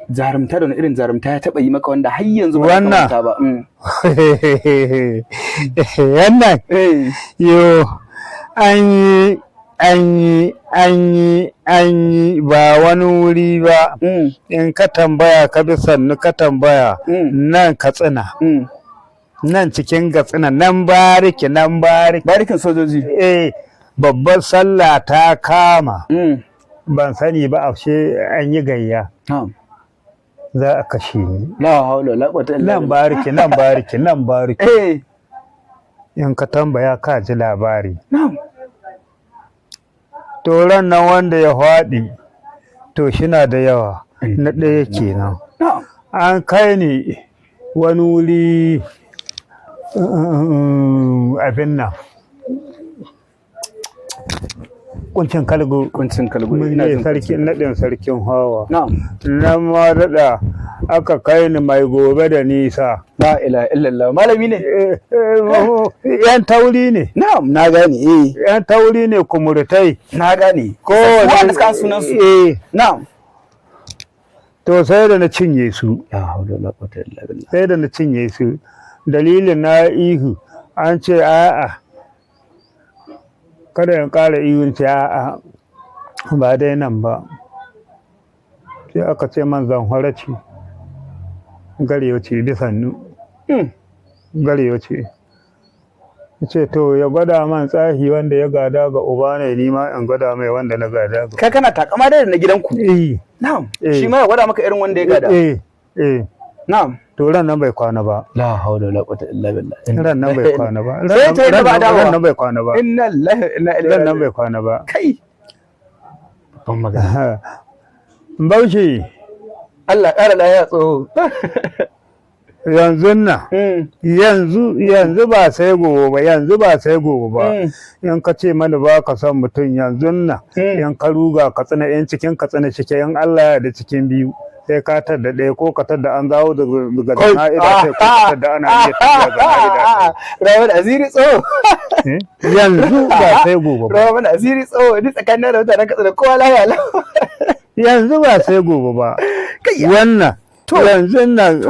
Jarumta da wani irin jarumta ya taɓa yi maka wanda har yanzu ba za ka Wannan. manta ba? Wannan yo, an yi, an yi, an yi, an yi, ba wani wuri ba. In ka tambaya, ka bi sannu ka tambaya, nan Katsina, nan cikin Katsina, nan bariki, nan bariki. Barikin sojoji. Eh, babbar sallah ta kama. Ban sani ba, ashe an yi gayya. Za a kashe ni. La haula wala quwwata illa Nan billah. bariki, nan bariki, nan bariki. In ka tambaya, ka ji labari. To, ran nan wanda ya faɗi to shina da yawa. Na ɗaya kenan. An kai ni wani wuri, abin nan, Kuncin Kalgo. Kuncin Kalgo. Mun Ina je jin sarkin naɗin sarkin hawa. Nan ma daɗa aka kai ni mai gobe da nisa. La ilaha illallah, malami ne. Eh, eh, yan tauri ne. Na'am, na gane, eh. Yan tauri ne, kumurtai. Na gane. Ko wanda suka sunan su. Eh. To, sai da na cinye su. La haula wala quwwata illa billah. Sai da na cinye su. Dalilin na ihu, an ce a'a, kada in ƙara ihun, ce a'a, ba dai nan ba. Sai aka ce man Zamfara ce, garewa ce bisannu. Garewa ce. Ce to, ya gwada man tsahi wanda ya gada ga uba ne, ni ma in gwada mai wanda na gada ga Kai kana takama da na gidanku. Eh. Na'am. Eh. Shi ma ya gwada maka irin wanda ya gada. Eh eh. To, ran nan bai kwana ba. La haula wala quwwata illa billah. Ran nan bai kwana ba. Sai ta yi da ba Ran dawowa. nan bai kwana ba. Inna lillahi wa inna ilaihi Ran nan raji'un. bai kwana ba. Kai, babban magana. Bauchi. Allah ƙara lafiya, tsoho. Yanzu nan, yanzu yanzu, ba sai gobe ba, yanzu ba sai gobe ba. In ka ce mani ba ka son mutum, yanzu nan, in ka ruga Katsina, in cikin Katsina cike, in Allah ya da cikin biyu sai ka tar da ɗaya, ko ka tar da an zawo daga jana'ida sai, ko ka tar da ana iya tafiya jana'ida sai. Rawar asiri, tsoho. Eh? Yanzu, ba sai gobe ba. Rawar asiri, tsoho, ni tsakanin da mutanen Katsina kowa lafiya lau. Yanzu, ba sai gobe ba. Kai. Wannan To. yanzu nan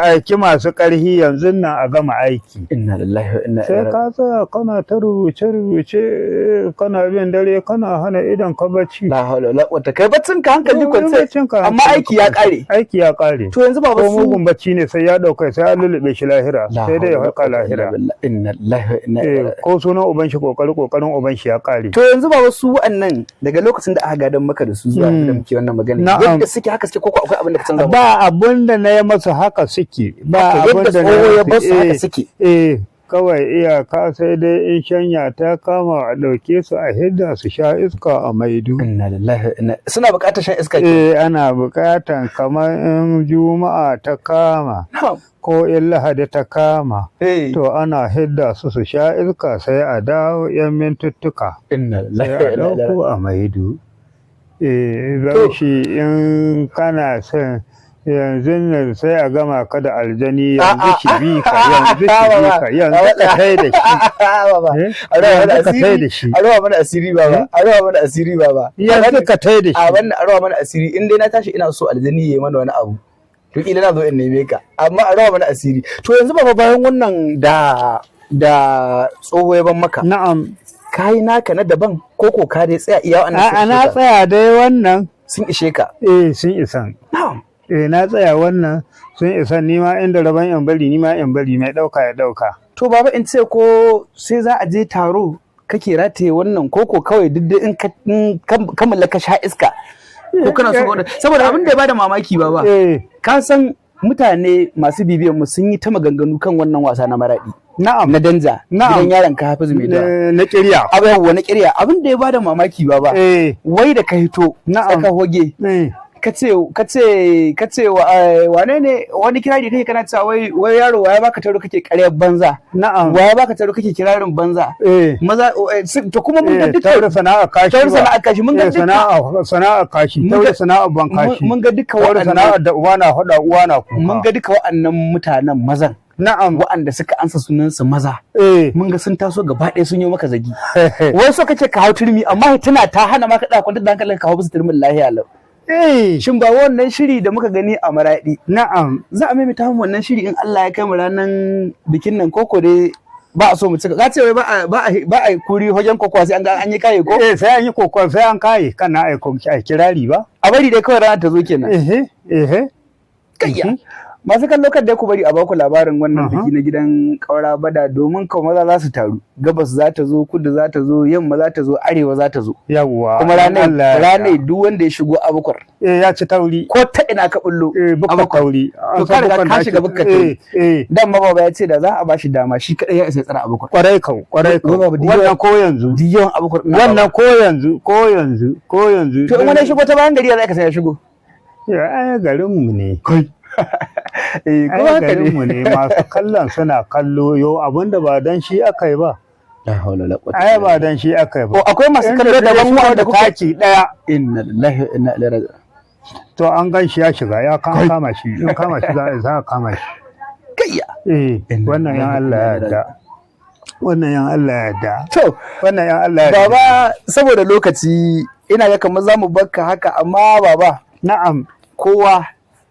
aiki masu ƙarfi, yanzu nan a gama aiki. Inna lillahi wa inna Sai ilaihi. ka tsaya kana ta rubuce rubuce, kana bin dare, kana hana idon ka bacci. La haula wala quwwata, kai baccin ka hankali kwance. Baccin ka amma hankali aiki ya kwance. kare. Aiki ya kare. To, yanzu baba Ko su mugun bacci ne, sai ya dauka, sai an lulluɓe shi lahira, La sai dai ya haula wala farka quwwata illa lahira. billah. Inna lillahi wa inna Eh, ilaihi. ko sunan uban shi, kokari kokarin uban shi ya kare. To, yanzu baba, su wa'annan daga lokacin da aka gadan maka da su zuwa da muke wannan magana, yadda suke haka suke, koko akwai abin da ka canza musu? Ba abun da na yi masa, haka suke. Ba Haka abun yadda da na yi tsoho ya masu, bar su haka eh, suke. Eh, kawai iyaka sai dai in shanya ta kama, a ɗauke su a hidda su sha iska a maidu. Inna lillahi wa inna, suna buƙatar shan iska ke. Eh, ana buƙatan kamar in Juma'a ta kama ko in Lahadi ta kama, to ana hidda su su sha iska, sai a dawo yan mintuttuka, Inna sai lillahi wa a inna ilaihi. ɗauko a maidu. Eh, shi in kana son yanzu nan sai a gama ka da aljani, yanzu shi bi ka, yanzu shi bi ka, yanzu ka tai da shi. Baba, Eh? a ruwa mana Yanzu ka tai asiri, da shi. a ruwa mana asiri, baba, a ruwa mana asiri, baba. Yanzu ka tai da A shi. wannan, a ruwa mana asiri. In dai na tashi ina so aljani yayi mana wani abu, to kila na zo in neme ka, amma a ruwa mana asiri. To, yanzu baba, bayan wannan da tsoho ya ban maka, kayi naka na daban ko ka dai tsaya iya wannan? A'a, Sun na ishe ka? tsaya dai wannan. Sun ishe ka? Eh, sun isan. Eh, na tsaya wannan, sun isan. Ni ma inda rabon yan bari, ni ma yan bari, mai ɗauka ya ɗauka. To baba, in ce ko sai za a je taro kake rataye wannan, koko kawai duk da in ka kammala ka sha iska, ko kana so saboda abin da ya bada mamaki, baba, ka san mutane masu bibiyan mu sun yi ta maganganu kan wannan wasa na Maradi, na danja, gidan yaron ka Hafizu mai dawa. Na kirya. Abu yawwa, na kirya. Abin da ya bada mamaki, baba, wai da ka hito tsaka hoge, kace wane ne wani kirari kake kana cewa wai yaro, waya baka taro kake ƙaryar banza, waya baka taro kake kirarin banza, maza to kuma mun ga Eh, duka taura sana'a kashi taura ba. sana'a kashi, mun ga Eh, duka sana'a kashi, Mun taura sana'a ban kashi. Mun ga duka Taura waɗannan sana'a da uba na faɗa, uwa na kuka. Mun ga duka waɗannan mutanen mazan, waɗanda suka ansa sunansu maza, mun ga sun taso gaba ɗaya sun yi maka zagi, wai so kace ka hau turmi, amma tana ta hana maka da kwantar da hankalin ka hau bisa turmin lahiya lau. Eh. Shin ba wannan shiri da muka gani a Maradi, Na'am. za a maimaita mu wannan shiri in Allah ya kai mu ranan bikin nan, koko dai ba a so mu cika? Ka ce wai ba a kuri wajen kokowa sai an ga an yi kaye ko? Eh, sai an yi kokon, sai an kaye kana aiko a kirari ba. A bari dai kawai rana ta zo kenan. Ehe, ehe. Kayya. Masu kallo, kan dai ku bari a baku labarin wannan biki na gidan Kaura Bada, domin kawo maza za su taru. Gabas za ta zo, kudu za ta zo, yamma za ta zo, arewa za ta zo. Yawwa. Kuma ranar Allah ya ranar duk wanda ya shigo Abukwar, Eh, ya ci tauri. ko ta ina ka bullo Eh, bukka Abukwar. tauri. To ka riga ka shiga bukka tauri. Eh, eh. Dan ma baba ya ce da za a bashi dama, shi kadai ya isa ya tsara Abukwar. Kwarai kau, kwarai kau. Baba, duk Wannan ko yanzu. Duk yawan Abukwar ɗin nan, Wannan baba. ko yanzu, ko yanzu, ko yanzu. To in wani ya shigo ta bayan gari, ya za ka san ya shigo? Ya, ai garinmu ne. Kai. Eh, Ai kuma haka garinmu ne. ne, masu kallon suna kallo, yo abinda ba dan shi aka yi ba. La hawla wala quwwata. Ai ba dan shi aka yi ba. Oh, akwai masu Inda kallo zai daban shigo wanda da kuka taki daya. Inna lillahi wa inna ilaihi raji'un. To an gan shi ya shiga, ya kama shi, in kama shi za a kama shi. Kayya. Eh, Inna wannan yan lillahi wa Allah ya inna ilaihi yarda. Wannan yan Allah ya yarda. To, Wannan yan Allah ya yarda. baba, saboda lokaci ina ga kamar zamu barka haka, amma baba, Na'am, kowa,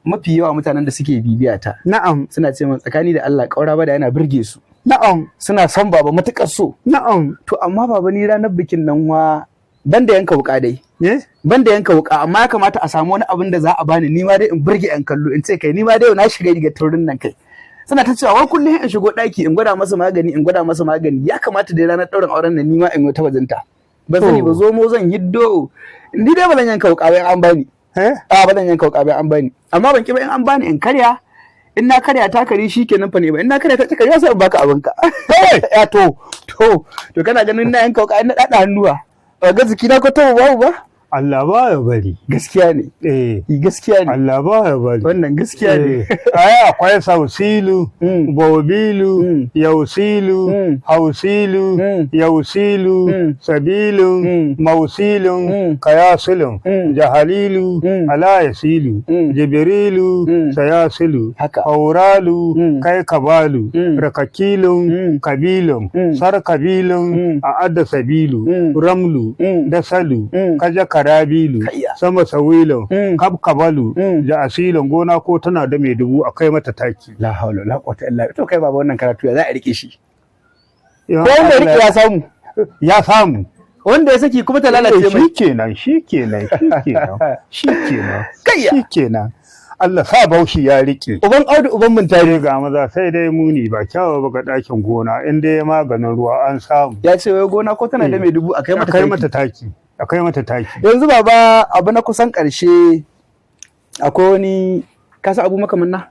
mafi yawa mutanen da suke bibiya ta na'am, suna ce min tsakani da Allah Kaura Bada yana burge su. Na'am, Suna son baba matukar so. Na'am. To amma baba, ni ranar bikin nan wa banda yanka wuka dai. Eh? Banda yanka wuka, amma ya kamata a samu wani abin da za a bani ni ma dai in burge yan kallo, in ce kai, ni ma dai na shiga rigar taurin nan. Kai, suna ta cewa wai kullum in shigo daki in gwada masa magani, in gwada masa magani. Ya kamata dai ranar ɗaurin auren nan ni ma in yi ta bajinta. Ban sani ba, zomo zan hiddo, ni dai ba zan yanka wuka ba in an bani. Eh? A, ba zan yanka wuka ba in an bani, amma ban ki ba in an bani in karya. In na karya ta kari shikenan fa ne ba, in na karya ta kari sai in baka abinka. Ya, to kana ganin na yanka wuka in na dada hannuwa ba ga jiki na ko to babu ba? Allah ba ya bari. Gaskiya ne. Eh, Gaskiya ne. Allah ba ya bari. Wannan gaskiya ne. Eh, ai akwai sausilu, bobilu, yausilu, hausilu, yausilu, sabilun, mausilun, kayasilun, jahalilu, alayasilu, jibrilu, sayasilu, Haka. hauralu, kai kabalu, rakakilun, kabilun, sarkabilun, a'adda sabilu, ramlu, dasalu, kaja karabilu, Kayya. sama sawilun, kabkabalu, da asilin gona ko tana da mai dubu akai mata taki. La haula la quwwata illa billah. To kai baba, wannan karatu ya za a rike shi? Ya Ko wanda ya rike Allah ya samu, ya samu. Wanda ya saki kuma ta lalace mai. Shikenan, shikenan, shikenan, shikenan. Kayya. Shikenan. Allah sa Baushi ya rike. Uban Audu uban Muntari. Sai ga maza sai dai muni ba kyawa ba ga ɗakin gona in dai maganin ruwa an samu. Ya ce wai gona ko tana da mai dubu akai mata Akai taki. mata taki. Akai mata taki. Yanzu baba, abu na kusan karshe, akwai wani kasa abu makamanna.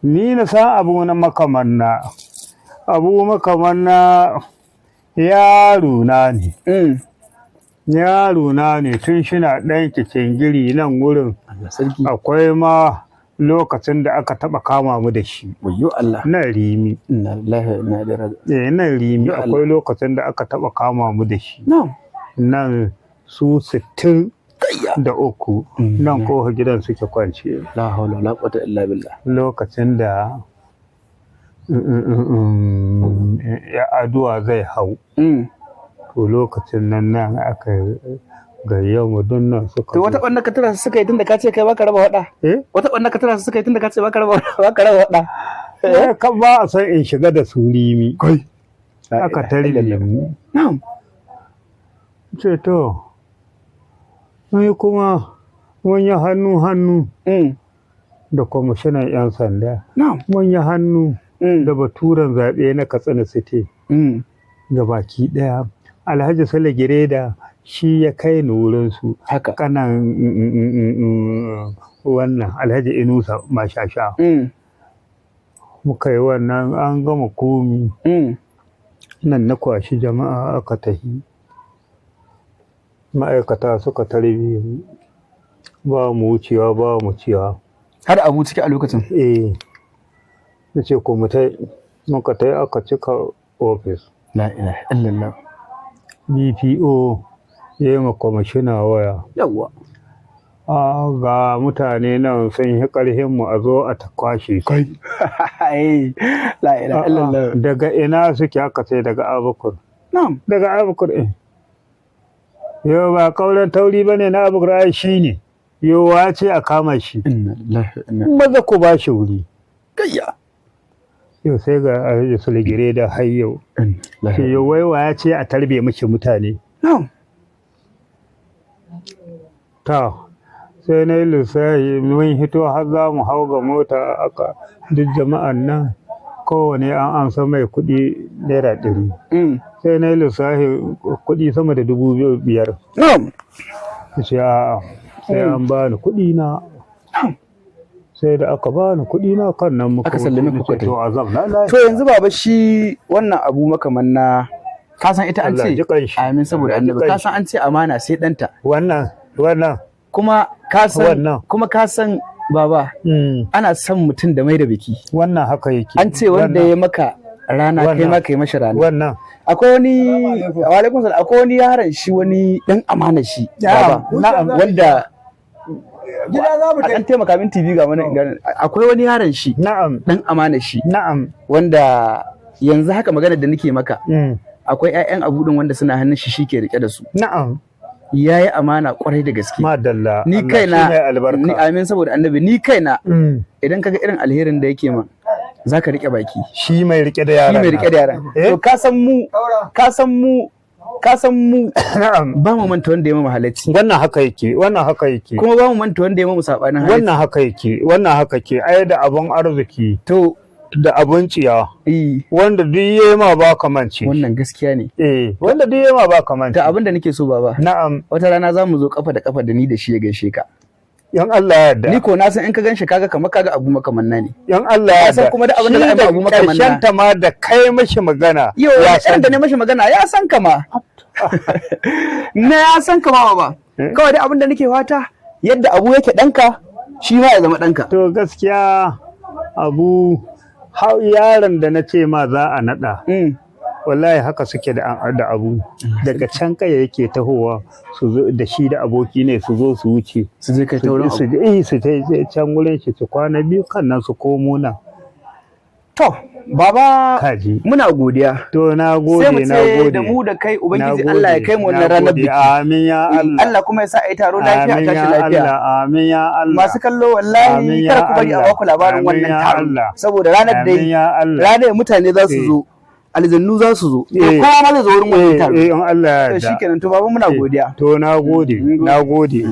Ni na san abu na makamanna. Abu makamanna yaro na ne. Yaro na ne tun shina ɗan giri nan wurin. Allah sarki. Akwai ma lokacin da aka taɓa kama mu da shi. Wayyo Allah. Nan Rimi. Inna lillahi wa inna ilaihi raji'un. Eh, nan Rimi Ya Allah. akwai lokacin da aka taɓa kama mu da shi. Na'am. Nan su 63, Kayya. nan kofa gidan suke kwance. La haula wala quwwata illa billah. Lokacin da ya aduwa zai hau. To lokacin nan nan aka gayya mu don nan suka To wata zo. ɓanna ka tara su suka yi tunda ka ce kai baka raba waɗa. Eh? Wata ɓanna ka tara su suka yi tunda ka ce baka raba waɗa. Eh, kan ba a san in shiga da su Rimi. Kai. Aka tarbe mu. Na'am. Ce to, ni kuma mun yi hannu hannu da kwamishinan 'yan sanda. Na'am. Mun yi hannu da baturen zaɓe na Katsina City ga baki ɗaya. Alhaji Sale Gireda shi ya kai ni wurinsu. Haka. Kanan wannan Alhaji Inusa Mashasha. Muka yi wannan an gama komi. Nan na kwashi jama'a aka tahi. Ma'aikata suka tarbe mu. Ba mu wucewa, ba mu cewa. Har abu ciki a lokacin. Eh. Na ce ko mu tai, muka tai aka cika ofis. La ilaha illallah. DPO ya yi ma kwamishina waya. Yawwa. A ga mutane nan sun yi ƙarhin mu, a zo a ta kwashe su. Kai. La ilaha illallah. A'a, daga ina suke? Aka ce daga Abukur. Na'am. Daga Abukur ɗin. Yau ba kauran tauri ba ne na Abukur, ai shi ne. Yowa ce a kama shi? Inna lillahi wa inna. Maza ku ba shi wuri. Gayya. Yau sai ga Alhaji Sulgire da har yau. Inna lillahi. Ce yau wai wa ya ce a tarbe mishi mutane? Na'am. Ta sai na yi lissafi, mun hito har za mu hau ga mota, aka duk jama'an nan kowane an amsa mai kuɗi ₦100. Sai na yi lissafi kuɗi sama da 5,000. Na'am. Ta ce a'a, sai an bani kuɗi na. Sai da aka bani kuɗi na kan nan muka Aka sallame wuce, ku kuka nace, to azam na lafiya. To yanzu baba, shi wannan abu makaman na ka san ita an Allah ce ji kanshi. Amin saboda Allah ji annabi. Ka kanshi. san an ce amana sai ɗanta. Wannan wannan. Kuma ka san Wannan. Kuma ka san baba, ana son mutum da mai da biki. Wannan haka yake. An ce wanda ya maka rana, kai Wannan. ma kai mashi rana. Wannan. Akwai wani, wa alaikum salam, akwai wani yaron shi, wani dan amana shi Na'am, baba, na'am. wanda Gida za mu a dan taimaka min TV ga wani akwai wani yaron shi, dan amana shi, wanda yanzu haka magana da nake maka, akwai 'ya'yan abu din wanda suna hannun shi, shike rike da su. Yayi amana kwarai da gaske. Madalla. Ni Allah kaina shi mai albarka. Ni, amin saboda annabi, ni kaina idan kaga irin alherin da yake man, zaka rike baki. Shi mai rike da Shi yaran mai rike da yaran. Eh? To ka san mu ba mu manta wanda ya mamu halacci. Wannan haka yake, wannan haka yake. Kuma ba mu manta wanda ya mamu sabanin halacci. Wannan haka yake, wannan haka ke ai, da abun arziki To da abun tsiya, wanda duk yayi ma ba kamance. Wannan gaskiya ne. Eh, wanda duk yayi ma ba kamance. Ta abin da nake so baba, wata rana za mu zo kafa da kafa da ni da shi ya gaishe ka. Yan Allah ya yarda. Ni ko na san in ka ganshi kaga kamar kaga abu makamanna ne. Yan Allah ya Ka san yarda. kuma da abin da za a yi ma Shi abu makamanna. karshen ta ma da kai mashi magana Yau ya irin da ne mashi magana ya san kama na ya san kama baba. Eh? Kawai dai abin da nake fata, yadda abu yake ɗanka, shi ma ya zama ɗanka. To gaskiya abu har yaron da na ce ma za a naɗa, wallahi haka suke da da abu daga can kaya yake tahowa, su zo da shi da aboki ne su zo su wuce. Su je kai ta wurin su abu. su je can wurin shi su kwana biyu kan nan su komo nan. To baba, Kaji. muna godiya. To na gode, Sai mu na ce gode. da mu da kai, Na ubangiji gode, Allah ya kai mu wannan na ranar gode. biki. Amin ya Allah. Allah kuma ya sa a yi taro lafiya a Amin tashi ya lafiya. Allah, amin ya Allah. Masu kallo, wallahi Amin ya kada ku bari a Allah. baku labarin Amin wannan ya taro, Allah. saboda ranar Amin dai ya Allah. ranar mutane za su zo, aljannu za su zo, kowa ma zai zo wurin wannan taro. Eh, in Allah ya To yarda. shikenan, to baba muna godiya. To na gode, na gode.